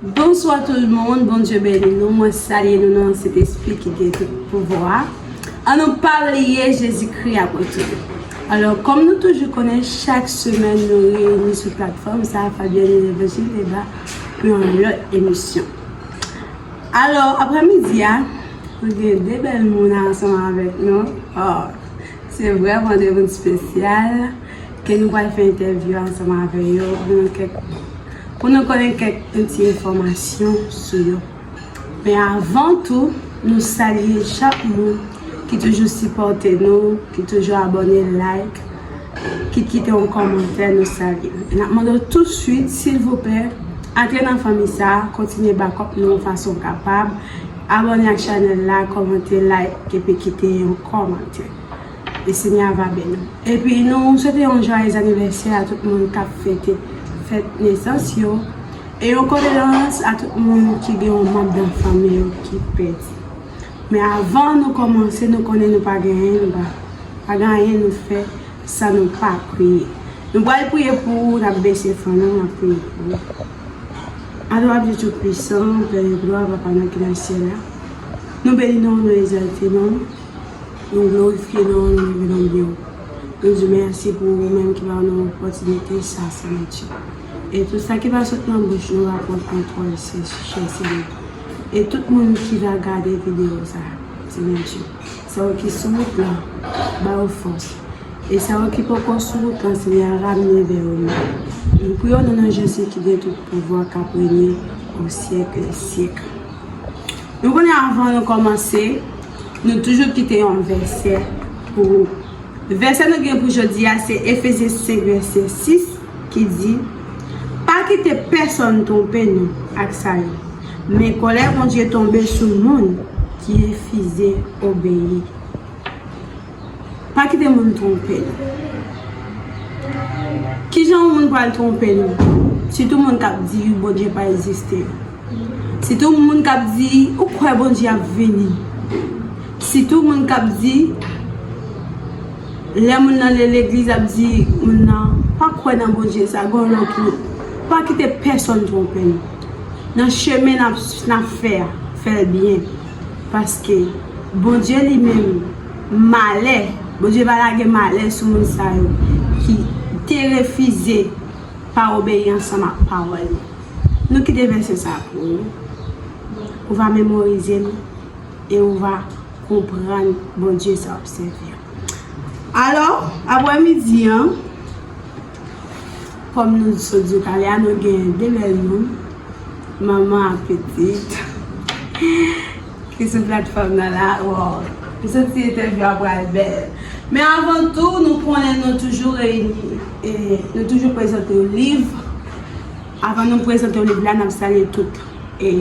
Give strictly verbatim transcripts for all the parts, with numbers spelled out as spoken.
Bonsoir tout le monde, Bondye beni nou. Mwen salye nou nan Sentespri ki gen tout pouvwa. An nou pa bliye Jezikri ap retounen. Alò, kòm nou toujou konnen, chak semèn nou reyini sou platfòm sa, Fabienne Levanjil Deba, pou yon lòt emisyon. Alò, aprèmidi a, nou gen de bèl moun ansanm avèk nou. Oh, se vrèman de moun espesyal ke nou pral fè entèvyou ansanm avè yo pou nou kèk, pou nou konnen kèk ti enfòmasyon sou yo. Men avan tou, nou salye chak moun ki toujou sipòte nou, ki toujou abòne, like, ki kite yon kòmantè, nou salye. E n ap mande w tousuit, silvouplè, antre nan fanmi sa a, kontinye bakòp nou yon fason w kapab, abòne ak chanèl la, kòmante, like, epi kite yon kòmantè. Le Seigneur va bénir. Epi nou swete yon joyeux anniversaire a tout moun k ap fete fèt nesans yo. E yon kondoleyans a tout moun ki gen yon manm nan fanmi yo ki pèdi. Men avan nou kòmanse, nou konnen nou pa gen anyen, nou pa, pa gen anyen nou fè san nou pa priye. Nou pral priye pou ou, n ap bese fwon nou, n ap priye pou ou. Adore Dieu Tout-Puissant, Père de gloire, Papa nou ki nan syèl la. Nou beni non w, nou egzalte non w. Nou glorifye non w, nou leve non w byen wo. Nou di mèsi pou ou menm ki ba nou opòtinite sa, Senyè Dye. E tout sa ki va sot nan bouch nou va pòte yon twal chè, Senyè. E tout moun ki va gade videyo sa, Senyè Dye, sa yo ki sou wout la, ba yo fòs. E sa yo ki poko sou wout la, Senyè, ramne vè yo menm. Nou priye w nan non Jezi ki gen tout pouvwa, k ap renye o syèk dè syèk. Nou konnen avan nou kòmanse, nou toujou kite yon vèsè pou ou. Vèsè nou gen pou jodi a se Efezyen senk vèsè sis ki di, pa kite pèsonn twonpe nou ak sa yo, men kòlè Bondye tonbe sou moun ki refize obeyi. Pa kite moun twonpe nou. Kijan yon moun pral twonpe nou? Sitou moun k ap di Bondye pa egziste yo. Sitou moun k ap di, ou kwè Bondye ap vini? Sitou moun k ap di, lè moun nan le legliz ap di moun nan pa kwè nan Bondye sa, gon lòt moun. Pa kite pèsonn twonpe nou. Nan chemen n ap, n ap fè a, fè l byen. Paske Bondye li menm, malè, Bondye va lage malè sou moun sa yo ki te refize pa obeyi ansanm ak pawòl li. Nou kite vèsè sa pou ou. Ou va memorize l e ou va konprann Bondye sa w ap sèvi a. Alò, aprèmidi an, kòm nou sot di talè a, nou gen de bèl moun, manman ak pitit, ki sou platfòm nan la. Wow, m santi entèvyou a pral bèl. Men avan tou, nou konnen nou toujou reyini, e nou toujou prezante yon liv. Avan nou prezante yon liv la, n ap salye tout, e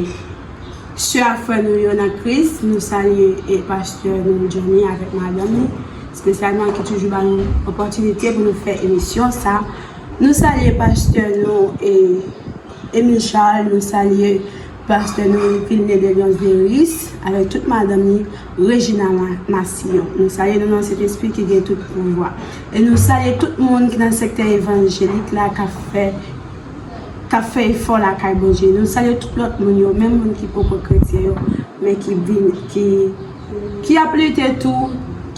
sè ak frè nou yo nan Kris, nou salye, e pastè nou Johnny avèk madanm li, espesyalman ki toujou ba nou opòtinite pou nou fè emisyon sa. Nou salye pastè nou, e Emile Charles, nou salye pastè nou Vilne Delions Deris avèk tout madanm li, Regina Ma-, Massillon. Nou salye nou nan Sentespri ki gen tout pouvwa. E nou salye tout moun ki nan sektè evanjelik la k ap fè k ap fè efò lakay Bondye. Nou salye tout lòt moun yo, menm moun ki poko kretyen yo, men ki vin, ki, ki ap lite tou,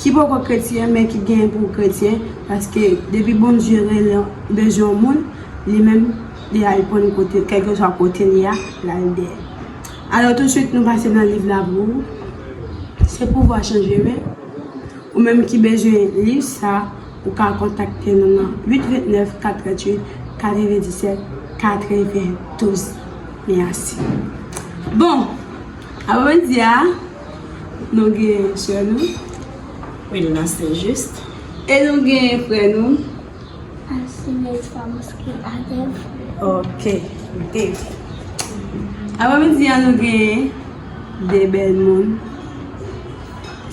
ki poko kretyen, men ki gen pou kretyen, paske depi Bondye rele, bezwen yon moun, li menm, li al pran kote, kèlkeswa kote li a, l al dèyè. Alò, tousuit, nou pase nan liv la pou ou. Se pouvwa chanje men. Ou menm ki bezwen liv sa, ou ka kontakte nou nan uit vennèf, kat tranntuit, katrevendisèt, katrevendouz. Mèsi. Bon, aprèmidi a, nou gen sè nou, Wilna Saint-Juste. E nou gen frè nou, Alcides Famus ki Adev. Ok, Dave. Aprèmidi a, nou gen de bèl moun.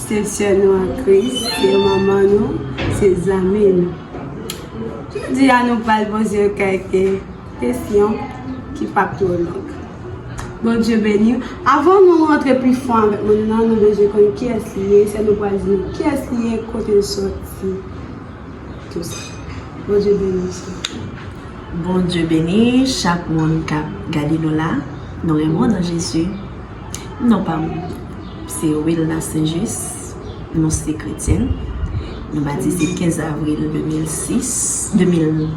Se sè nou an Kris, se manman nou, se zanmi nou. Jodi a, nou pral poze yo kèk kesyon ki p ap twò long. Bondye beni w. Avan nou rantre pi fon avèk moun nan, nou bezwen konn kiyès li ye, sè nou pral di nou kiyès li ye, kote l sòti. Tout sa. Bondye beni w, sè. Bondye beni chak moun k ap gade nou la. Nou renmen w nan Jezi. Non pa m se Wilna Saint-Just. Nou se kretyèn. Nou batize kenz avril de mil sis, de mil,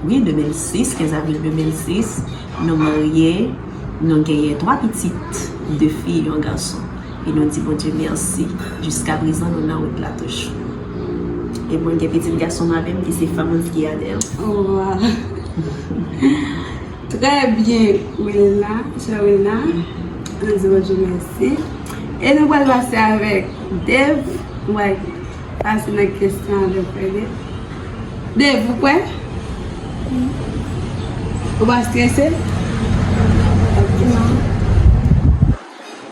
wi, de mil sis, kenz avril de mil sis. Nou marye, nou genyen twa pitit, de fi, yon gason. E nou di Bondye mèsi. Jiska prezan, nou nan wout la toujou. E mwen gen pitit gason m avè m ki se Famans Guilladel. Oh, wow. Trè byen, Wilna, chè Wilna. Nou di Bondye mèsi. E nou pral pase avèk Dave. Wi. Pase nan kesyon avèk Fede. Dave, ou prè? Ou pa strese? Non.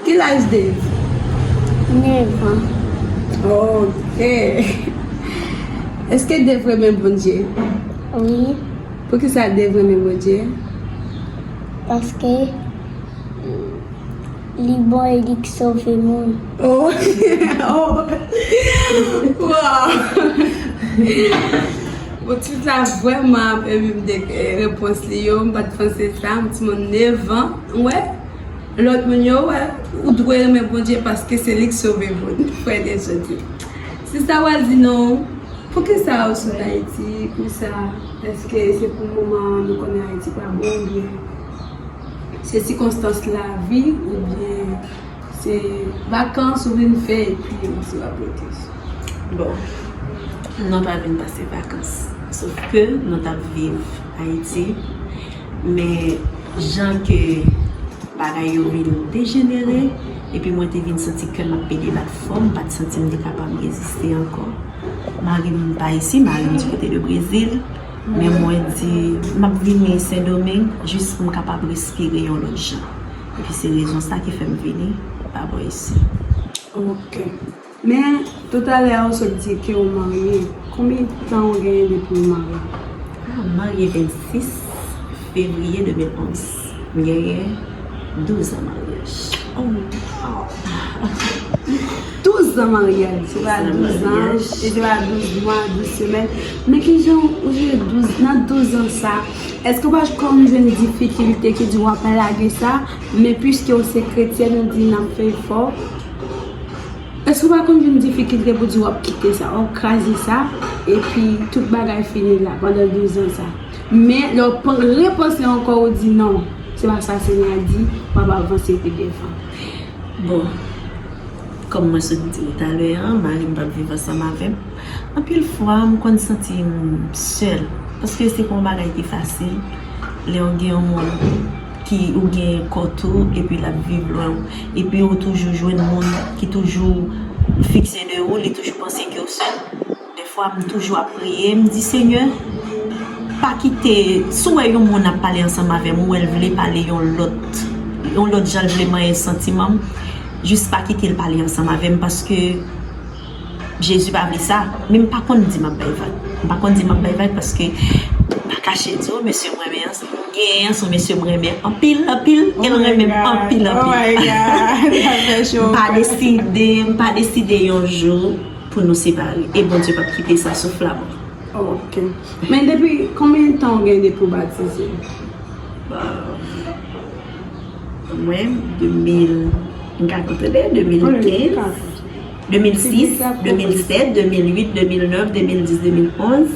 Ki laj Dave? Nèf an. Ok. Èske Dave renmen Bondye? Wi. Poukisa Dave renmen Bondye? Paske li bon e li k sove moun. Oh. Oh. Wow. Bon, ti sa vrèman ap envim de repons li yo. M pa t panse sa. M timoun nèf an. Wè. Lòt moun yo wè, ou dwe renmen Bondye paske se li k sove moun, frè de soti. Sista w al di nou, poukisa ou sot Ayiti, poukisa, èske se pou moman nou konnen Ayiti pa bon oubyen se sikonstans lavi oubyen se vakans ou vin fè epi ou se w ap rete? Bon, nou pa vin pase vakans, sof ke nou t ap viv Ayiti, men jan ke bagay yo vin dejenere, epi mwen te vin santi kè m ap pede bat fò, m pa t santi m te kapab reziste ankò. Mari m pa isi, mari m di kote de Brezil, men mwen di m ap vini Sendomeng jis pou m kapab respire yon lòt jan. Epi se rezon sa ki fè m vini pa bò isi. Ok. Men, toutalè a ou sot di ke ou marye. Konbyen tan ou genyen depi ou marye? Ah, m marye vennsis fevriye de mil onz. M genyen douz an maryaj. Oh, wow! Douz an maryaj, se pa douz an, e se pa douz mwa, douz semèn. Men kijan ou jere douz, nan douz an sa, èske ou pa t kòm jwenn difikilte ki di w ap lage sa, men piske ou se kretyèn, ou di n ap fè efò? Èske ou pa konn jwenn difikilte pou di w ap kite sa, w ap kraze sa, epi tout bagay fini la pandan douz an sa? Men lè w repanse ankò, ou di non, se pa sa Senyè a di, w ap avanse pi devan. Bon, kòm mwen sot di w talè a, mari m p ap viv ansanm avè m. Anpil fwa, m konn santi m sèl, paske se pa yon bagay ki fasil lè w gen yon moun ki ou gen kò tou epi l ap viv lwen w, epi ou toujou jwenn moun ki toujou fikse de ou, li toujou panse ke w sèl. Dèfwa m toujou ap priye, m di Senyè, pa kite, si w wè yon moun ap pale ansanm avè m, ou wè l vle pale yon lòt, yon lòt jan l vle manyen santiman m, jis pa kite l pale ansanm avè m, paske Jezi pa vle sa, men m pa konn di m ap bay vag. M pa konn di m ap bay vag paske m pa kache di w, mesye m renmen an, m genyen an, se yon mesye m renmen anpil, anpil, e l renmen m anpil, anpil. M pa deside, m pa deside yon jou pou nou separe. E Bondye p ap kite sa sou flanm. Ok. Men depi konbyen tan ou gen depi ou batize? Mwen, de mil, m ka konte de, de mil kenz, de mil sis, de mil sèt, de mil uit, de mil nèf, de mil dis, de mil onz,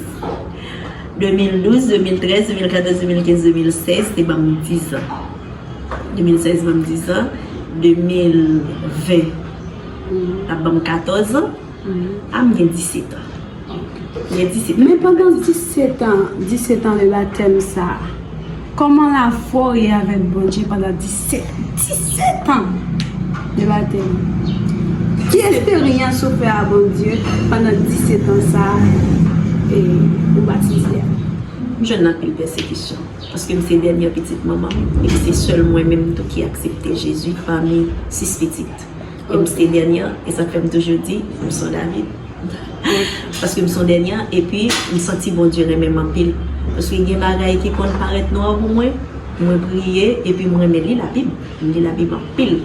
de mil douz, de mil trèz, de mil katòz, de mil kenz, de mil sèz, te ban m diz an. De mil sèz ban m diz an, de mil ven, l ap ban m katòz an. Ah, m gen disèt an. M gen disèt an. Men pandan disèt an, disèt an de batèm sa a, kòman lafwa w ye avèk Bondye pandan disèt, disèt an de batèm? Ki esperyans ou fè a Bondye pandan disèt an sa a, e, ou batize a? M jwenn anpil pèsekisyon, paske m se dènyè pitit manman m, e se sèl mwen menm tou ki aksepte Jezi pami sis pitit. E m se dènyè, e sa k fè m toujou di, m se yon David. Paske m se yon dènyè, epi m santi Bondye renmen m anpil. Paske gen bagay ki konn parèt nwa pou mwen, mwen priye, epi m renmen li Labib. M li Labib anpil.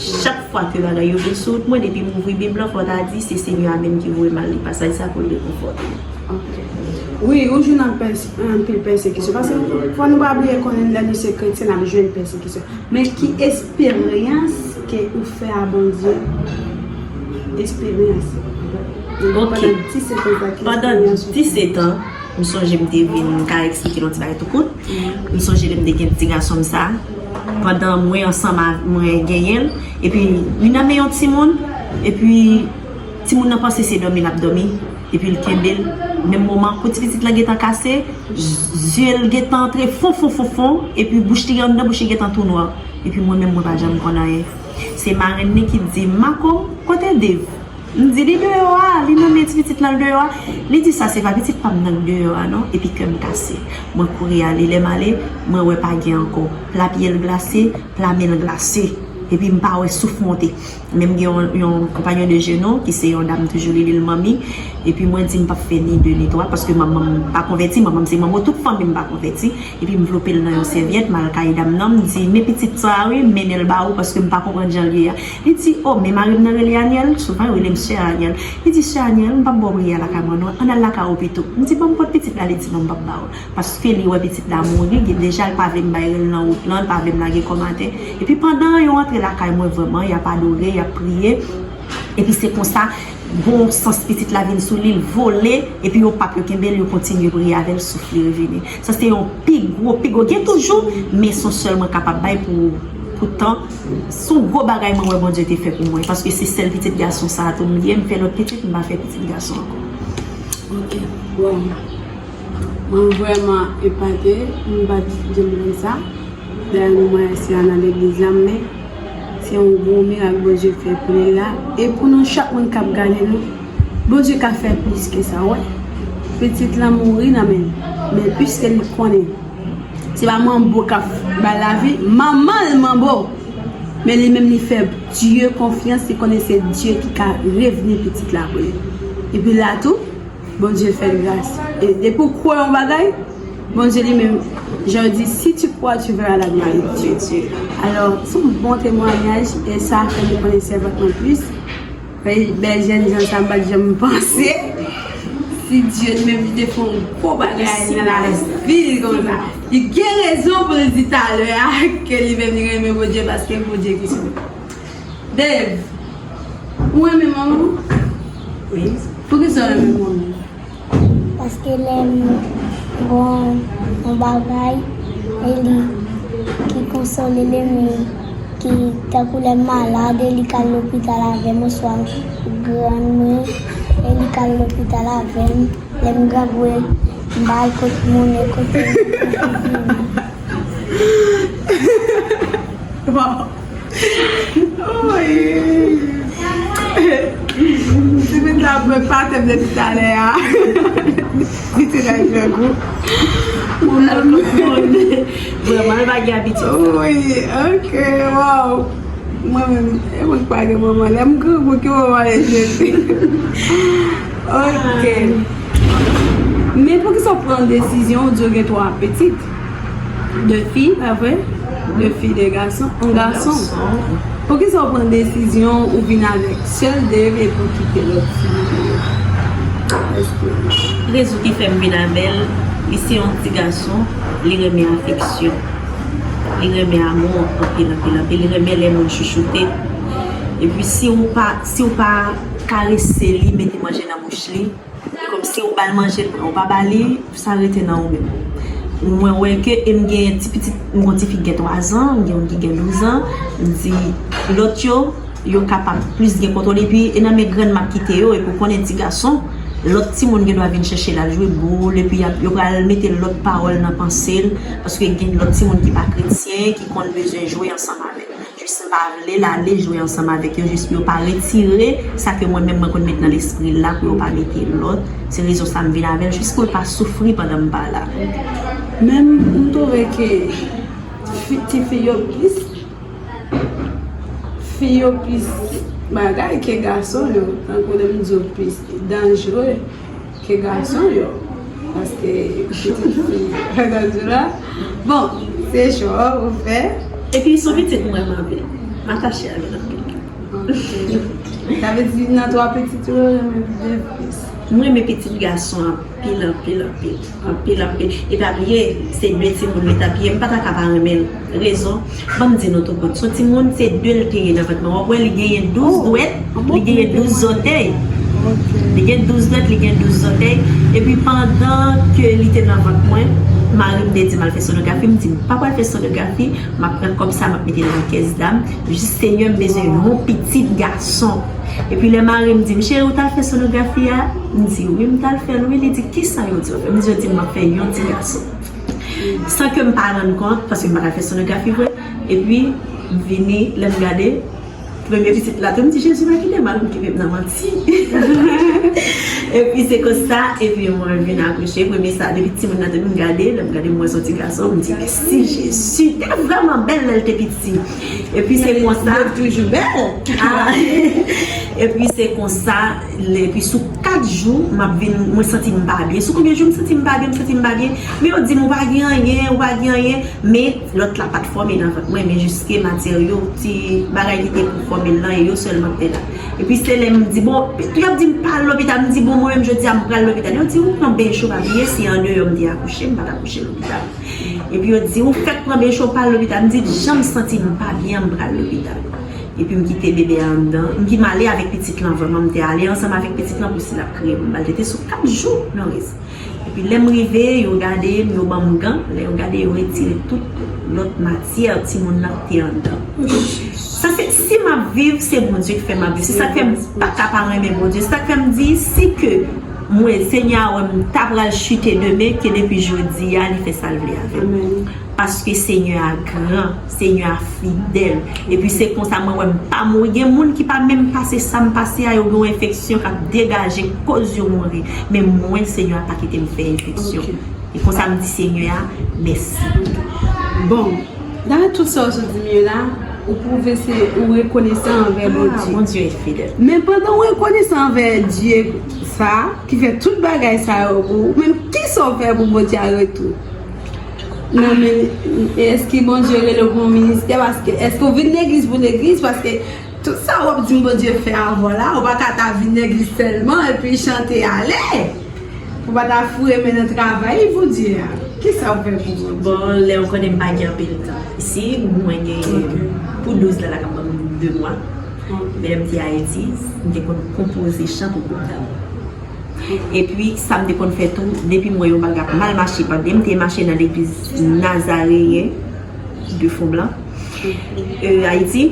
Chak fwa ke bagay yo vin sou wout mwen, depi m ouvri Bib lan, fò w ta di se Senyè a menm ki voye m al li pasaj sa pou l rekonfòte m. Wi, ou jwenn anpil pèsekisyon. Paske fò nou pa bliye konnen lè nou se kretyen, n ap jwenn pèsekisyon. Men ki esperyans ke ou fè a Bondye? Esperyans. Pandan disèt an sa ki esperyans ou fè? Pandan disèt an, m sonje m te vin, m ka eksplike yon ti bagay tou kout. M sonje lè m te gen ti gason m sa, pandan mwen ansanm a mwen genyen l, epi li nan men yon timoun, epi timoun nan panse se dòmi l ap dòmi, epi l kenbe l. Menm moman pou ti pitit lan gentan kase, zye l gentan antre fon, fon, fon, fon, epi bouch li anndan bouch li gentan tou nwa. Epi mwen menm mwen pa janm konn anyen. Se marenn li ki di, "Makom, kote Dave?" M di, "Li deyò a, li nan men ti pitit lan, l deyò a." Li di, "Sa se pa pitit pa m nan k deyò a non." Epi kè m kase. Mwen kouri ale, lè m ale, mwen wè pa gen ankò. Pla pye l glase, pla men l glase. Epi m pa wè souf monte. Men m gen yon, yon konpanyon de jeno, ki se yon dam toujou li, li l manmi. Epi mwen di, "M p ap fè ni de ni twa, paske manman m pa konvèti, manman m se manbo tout fanmi m pa konvèti." Epi m vlope l nan yon sèvyèt, m al kay dam nan, m di, "Men pitit sa a wi, m mennen l ba ou, paske m pa konprann jan l ye a." Li di, "O, men mari m nan rele Aniel," souvan yo rele m sè Aniel. Li di, "Sè Aniel, m p ap ba w priyè lakay mwen non, ann al lakay ou pito." M di, "Ban m pot pitit la." Li di, "Non, m p ap ba w l." Paske li wè pitit la mouri, gen, deja l pa vle m bay rèl nan wout lan, l pa vle m lage kòm atè. Epi pandan yo antre lakay mwen vrèman, y ap adore, y ap priye. Epi se konsa, gon sans pitit la vin sou li, l vole, epi yo p ap yo kenbe l, yo kontinye priye avè l, souf li revini. Sa se yon pi gwo, pi gwo. Gen toujou, men se yon sèl mwen kapab bay pou, pou tan. Se yon gwo bagay mwen wè Bondye te fè pou mwen, paske se sèl pitit gason sa a tou m gen, m fè lòt pitit, m pa fè pitit gason ankò. Ok, bon. Mwen vrèman epate, m pa t janm konn sa. Dayè nou wè se a nan legliz la m ye. Se yon gwo mirak Bondye fè pou li la. E pou nou chak moun k ap gade nou, Bondye ka fè plis ke sa, wè. Pitit lan mouri nan men l. Men piske li konnen se pa manbo k ap ba l lavi, manman l manbo. Men li menm li fè Dye konfyans, li konnen se Dye ki ka revni pitit la pou li. Epi la tou, Bondye fè l gras. E depi w kwè yon bagay, Bondye li menm, jan yo di, si tu crois, tu verras la gloire de Dieu. Alò, se yon bon temwayaj, e sa fè nou konnen sèvant mwen plis. Bèl jèn jan sa, m pa t janm panse. Si Dye li menm li te fè yon gwo bagay nan lavi l konsa. Li gen rezon pou l di talè a ke li menm li renmen Bondye paske Bondye ki sove. Dave, ou renmen manman w? Wi. Poukisa w renmen manman w? Paske lè m gon yon bagay, e li ki konsole m, e ki tankou lè m malad, e li k al lopital avè m, oswa grann mwen, e li k al lopital avè m. Lè m grangou, e m ba l kout moun, e kote m vini. Wow. Oy. Ti pitit la ap mwen pa tèm depi talè a. Pitit la grangou. Pou l al konprann. Vrèman, l pa gen abitid sa. Wi, ok, wow. Mwen menm, e mwen k pa gen manman. Lè m grangou, ki manman l jete? Ok. Men poukisa w pran desizyon, w di w gen twa pitit? De fi, pa vre? De fi, de gason. Yon gason. Poukisa w pran desizyon ou vin avèk sèl Dave epi w kite lòt fi yo? Èske... Rezon ki fè m vin avè l, li se yon ti gason, li renmen afeksyon. Li renmen amou anpil, anpil, anpil. Li renmen lè moun chouchoute. Epi si w pa, si w pa karese li, mete manje nan bouch li, kòmsi ou ba l manje, ou pa ba li, sa rete nan ou menm. Mwen wè ke, e m gen ti pitit, m gen yon tifi ki gen twa zan, m gen youn ki gen douz an, m di lòt yo, yo kapab plis gen kontwòl, epi e nan men grann m ap kite yo, epi w konnen ti gason, lòt timoun gen dwa vin chèche l al jwe boul, epi y ap, yo pral mete lòt pawòl nan panse l, paske gen lòt timoun ki pa kretyen, ki konn bezwen jwe ansanm avèk. Jis m pa vle l ale jwe ansanm avèk yo, jis pou yo pa retire sa ke mwen menm mwen konn met nan lespri l la, pou yo pa mete lòt. Se rezon sa m vin avè l, jis pou l pa soufri pandan m pa la. Men m twouve ke fi, tifi yo plis, fi yo plis bagay ke gason yo, tankou lè m di w plis danjre ke gason yo. Paske pitit fi, sa di la. Bon, se chwa ou fè. Epi se yon pitit m renmen anpil. M atache avè l anpil. Ok. Sa vle di nan twa pitit ou yo, renmen de plis. M renmen pitit gason anpil, anpil, anpil, anpil, anpil. E pa bliye, se de timoun li t ap ye, m pa ta ka pa renmen l. Rezon, ban m di nou tou bout. Se yon timoun, se de l te ye nan vant mwen. W ap wè, li genyen douz dwèt, li genyen douz zòtèy. Li gen douz dwèt, li gen douz zòtèy. Epi pandan ke li te nan vant mwen, mari m te di m al fè sonografi, m di m pa pral fè sonografi, m ap pran kòb sa, m ap mete nan kès dam. Jis Senyè, m bezwen yon pitit gason. Epi lè mari m di m, cheri, ou t al fè sonografi a? M di, wi, m t al fè l, wi. Li di, kisa yo di w ap fè? M di, yo di m m ap fè yon ti gason. San ke m pa rann kont, paske m pa t al fè sonografi vre. Epi, m vini, lè m gade, premye pitit la tou, m di, Jezi, pa kite mari m kenbe m nan manti. Epi, se konsa, epi mwen vin akouche. Premye sa, depi timoun nan te vin gade, lè m gade, m wè se yon ti gason, m di, mèsi, Jezi. Te vrèman bèl lè l te piti. Epi se konsa. Yo toujou bèl. Ah. Epi se konsa, epi sou kat jou, m ap vin, mwen santi m pa byen. Sou konbyen jou m santi m pa byen, m santi m pa byen. Men yo di m, ou pa gen anyen, ou pa gen anyen. Men lòt la pa t fòme nan vant mwen, men jiske materyo, ti bagay ki te pou fòme l lan, e yo sèlman ki te la. Epi se lè m di, bon, yo ap di m pa al lopital, m di, bon, mwen menm jodi a m pral lopital. Yo di, ou pran beny cho, pa bliye, se andeyò m te akouche, m pa t akouche lopital. Epi yo di, ou fèk pran beny cho, pa al lopital. M di, jan m santi m pa byen, m pral lopital. Epi m kite bebe a anndan. M di, m ale avèk pitit lan, vrèman, m te ale ansanm avèk pitit lan pou si l ap kriye pou m ba l tete sou kat jou, non resi. Epi lè m rive, yo gade m, yo ban m gan. Lè yo gade, yo retire tout lòt matyè timoun nan te anndan. Sa se, si m ap viv, se Bondye ki fè m ap viv. Se sa k fè m pa ka pa renmen Bondye. Se sa k fè m di, si ke mwen, Senyè a wè m ta pral chite demen, ke depi jodi a, li fè sa l vle avè m. Amèn. Paske Senyè a gran, Senyè a fidèl. Epi se konsa mwen wè m pa mouri. Gen moun ki pa menm pase sa m pase a, yo gen yon enfeksyon k ap degaje koz yo mouri. Men mwen, Senyè a pa kite m fè enfeksyon. Ok. E konsa m di Senyè a, mèsi. Bon, dapre tout sa w sot di m yo la, ou pwouve se ou rekonesan anvè Bondye. Ah, Bondye e fidèl. Men pandan w rekonesan anvè Dye sa, ki fè tout bagay sa yo pou ou, men kisa w fè pou Bondye an retou? Non, men èske Bondye rele w pou yon ministè? Paske, èske w vin legliz pou legliz? Paske tout sa w ap di m Bondye fè avè w la, ou pa ka ta vin legliz sèlman epi chante ale. Ou pa ta foure men nan travay pou Dye a. Kisa w fè pou Bondye? Bon, lè w konnen m pa gen anpil tan. Si mwen gen pou douz la, la k ap ban m de mwa. Ok. Lè m te Ayiti, m te konn konpoze chan pou gwoup dam. Epi, sa m te konn fè tou, depi m wè yon bagay ap mal mache, pandan m te mache nan legliz Nazareyen de Fon Blan, euh, Ayiti,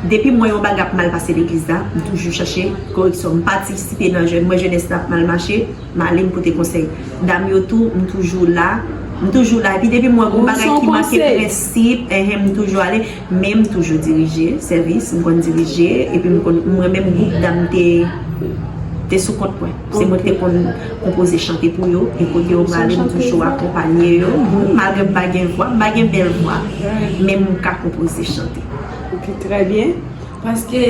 depi m wè yon bagay ap mal pase legliz la, m toujou chache koreksyon. M patisipe nan jèn, mwen jenès la ap mal mache, m ale m pote konsèy. Dam yo tou, m toujou la, m toujou la. Epi depi m wè yon bagay ki manke prensip, enhen, m toujou ale. Men m toujou dirije sèvis, m konn dirije, epi m konn, mwen menm gwoup dam te, te sou kont mwen. Se mwen ki te konn konpoze chante pou yo, e kote yo prale, m toujou akonpanye yo. Malgre m pa gen vwa, m pa gen bèl vwa, men m ka konpoze chante. Ok, trè byen. Paske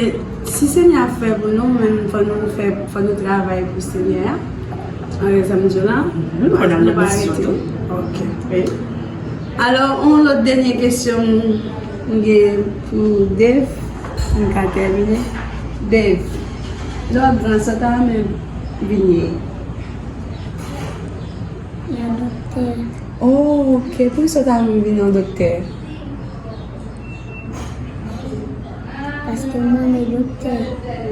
si Senyè a fè pou nou, menm fò nou fè, fò nou travay pou Senyè a. Ann rezon m di w la. Nou pa rete. Ok. Wi. Alò, yon lòt dènye kesyon m gen pou Dave, pou n ka tèmine. Dave, lè w ap gran, sa w ta renmen vin ye? Yon doktè. Oh, ok. Poukisa w ta renmen vin yon doktè? Paske m renmen doktè.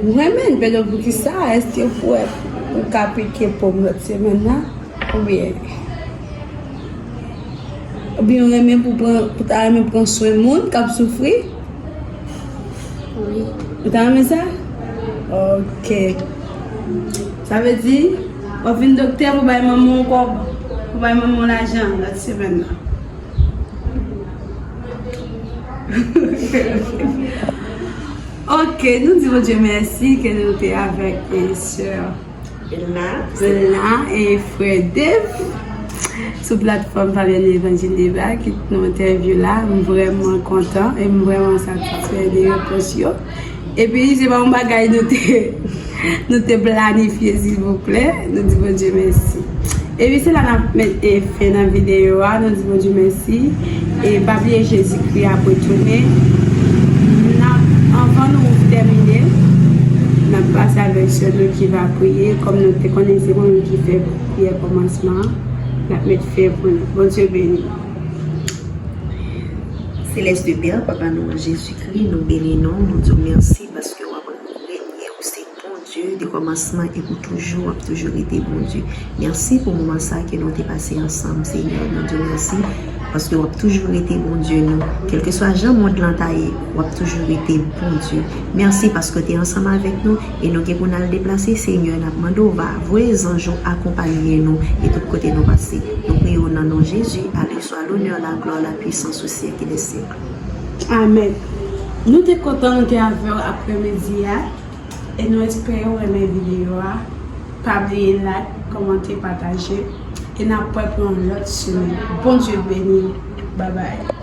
Ou renmen l, men poukisa? Èske pou wè ou ka pike pòm lòt semèn nan? Oubyen, oubyen ou renmen pou pran, pou ta renmen pran swen moun k ap soufri? Wi. Ou ta renmen sa? Ok. Sa vle di, w ap vin doktè pou bay manman w kòb, pou bay manman w lajan lòt semèn nan. Ok, nou di Bondye mèsi ke nou te avèk, eh, sè Belna. Belna e frè Dave sou platfòm Fabienne Evangile Deva ki t nan entèvyou la. M vrèman kontan e m vrèman satisfè de repons yo. Epi, se pa yon bagay nou te, nou te planifye, silvouplè. Nou di Bondye mèsi. Epi, se la n ap met, eh, fen nan videyo a. Nou di Bondye mèsi. E pa bliye Jezikri ap retounen. N ap, anvan nou tèmine, n Pase avèk sè nou ki va priye, kòm nou te konnen se mwen menm ki fè priyè kòmansman an, n ap met fen pou nou. Bondye beni. Seleste Pè, Papa nou an Jezikri, nou beni non, nou di w mèsi paske w ap renye, ou se Bondye de kòmansman e pou toujou, w ap toujou rete Bondye. Mèsi pou moman sa ke nou te pase ansanm, Senyè, nou di w mèsi paske w ap toujou rete Bondye nou. Kèlkeswa jan mond lan ta ye, w ap toujou rete Bondye. Mèsi paske w te ansanm avèk nou e nou gen pou n al deplase, Senyè, n ap mande w va voye zanj ou akonpaye nou e tout kote nou pase. Nou priye w nan non Jezi, a li swa lonè, laglwa, lapwisans o syèk dè syèk. Amèn. Nou te kontan nou te avè w aprèmidi a e nou espere w renmen videyo a. Pa bliye like, kòmante, pataje e n ap wè pou yon lòt semèn. Bondye beni w. Babay.